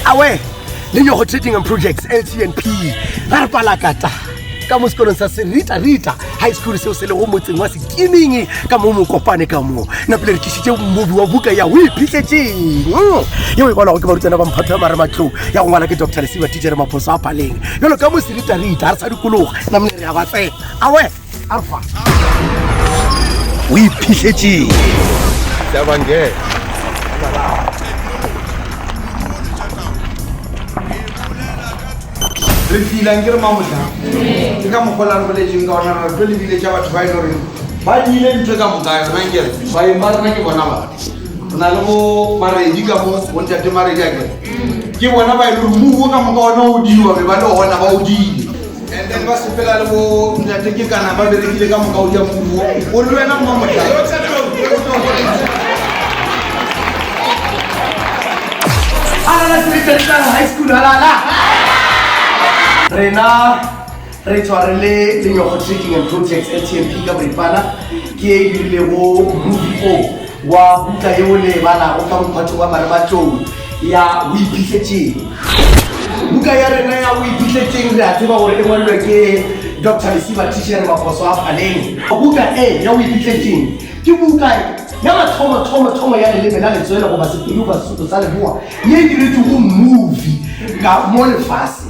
Awe, Lenyogo Trading and Projects LTNP ga re palakata ka mo sekolong sa Serita Rita High School seo se lego motseng wa Sekiming ka mo Mokopane ka mo napile re tlišitše mobi wa buka ya o iphihletšeng yeo e balwago ke barutwana ba mphato ya marematlou ya go ngwala ke Dr Lesiba Tichere Maphoso a Paleng bjalo ka mo Serita Rita ga re sa dikologa namile re a ba tsena awe Alfa o iphihletšeng Re filang ke re mamotla ke ka mokgwa la re boletseng ka ona re tlo lebile tša batho ba e le goreng ba diile ntho ka moka yona nkere baeng ba rena ke bona ba re na le bo maredi ka mo bontate maredi a kere ke bona ba e le gore muo ka moka ona o diwa be ba le gona ba o diile and then ba sepela le bo ntate ke kana ba berekile ka moka o ja muo o le wena mmamotla Alala Seletlana High School alala. Rena re tšwa re le Lenyogo Trading and Projects LTMP ka boripana ke e dirilego movie o wa buka yeo le e balago ka mophato wa marematlou ya o iphihletšeng buka ya rena ya o iphihletšeng re a tseba gore e ngwadilwe ke dr lesiba tichere maposo a phaleng buka e ya o iphihletšeng Ke buka ya mathomo-thomo-thomo ya leleme la letswele goba Sepedi goba Sesotho sa Leboa ye e diretšwego movie ka mo lefaseng.